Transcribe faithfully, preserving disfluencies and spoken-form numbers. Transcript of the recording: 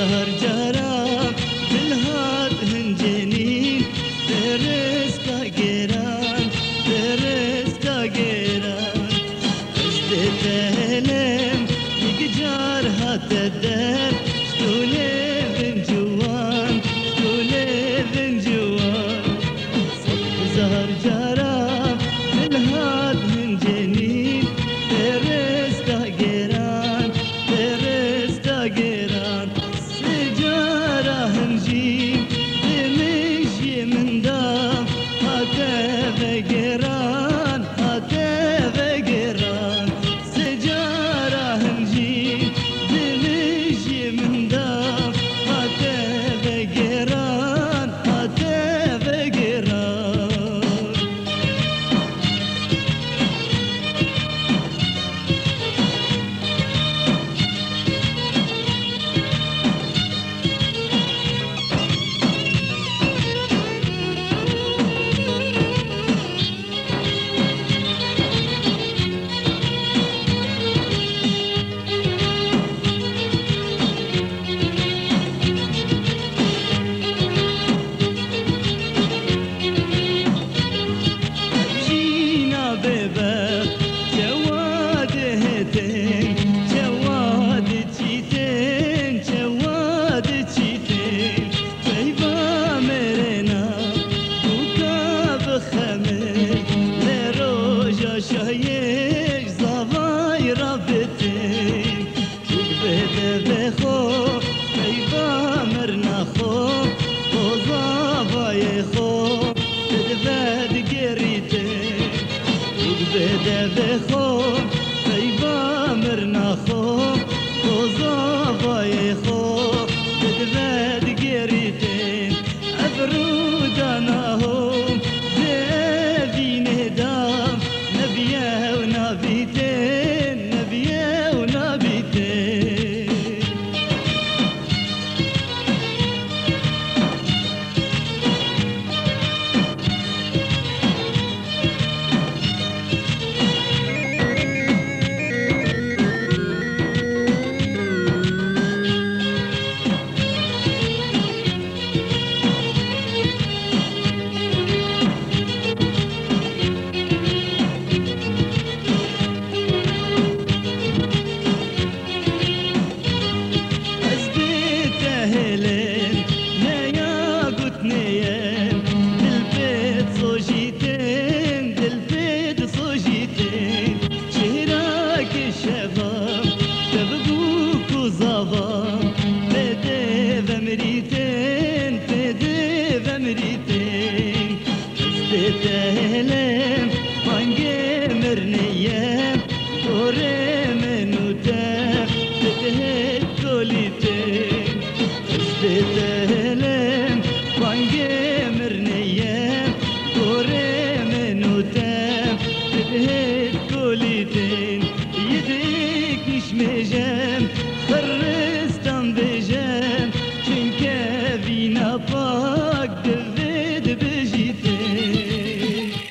Her cara dil hat hincênî, deresta gêran, deresta gêran. Ez dê tehlem, yek car hate der, ji dolê vin ciwan, ji dolê vin ciwan. Sed hezar cara dil hat hincênî, deresta gêran, deresta gêran. Sê cara hin jî di mijiyê min de hate vegeran, hate vegeran. Sê cara hin jî di mijiyê min de hate vegeran, hate vegeran. Jîna bêbe, çewa dihêtin, çewa diçîtin, çewa diçîtin. Peyva mêrêna bûka bi xemê, lê roja şahiyê ji zavayî rabitê. Û bi devê xwe peyva mirna xwe, xwe zavayê xwe dibe digêrîtê. Û bi devê xwe peyva mirna xwe, xwe zavayê xwe dibe digêrîtê. Ev rûdana ho di evînê de nebiye û nabîtê, nebiye û nabîtê. Ez dê te hêlên, neya gotnê ye, dil pê disojîtên, dil pê disojîtên. Çêra ke şeva te bibû ku zava, pê dê vemirîtên, pê dê vemirîtên. Ez dê te hêlêm, bangê mirnê ye, gorê min û te, te dihê kolîtên. Ez dê te hêlêm, bangê mirnê ye, gorê min û te, te dihê kolîtên. Yedik nişmêje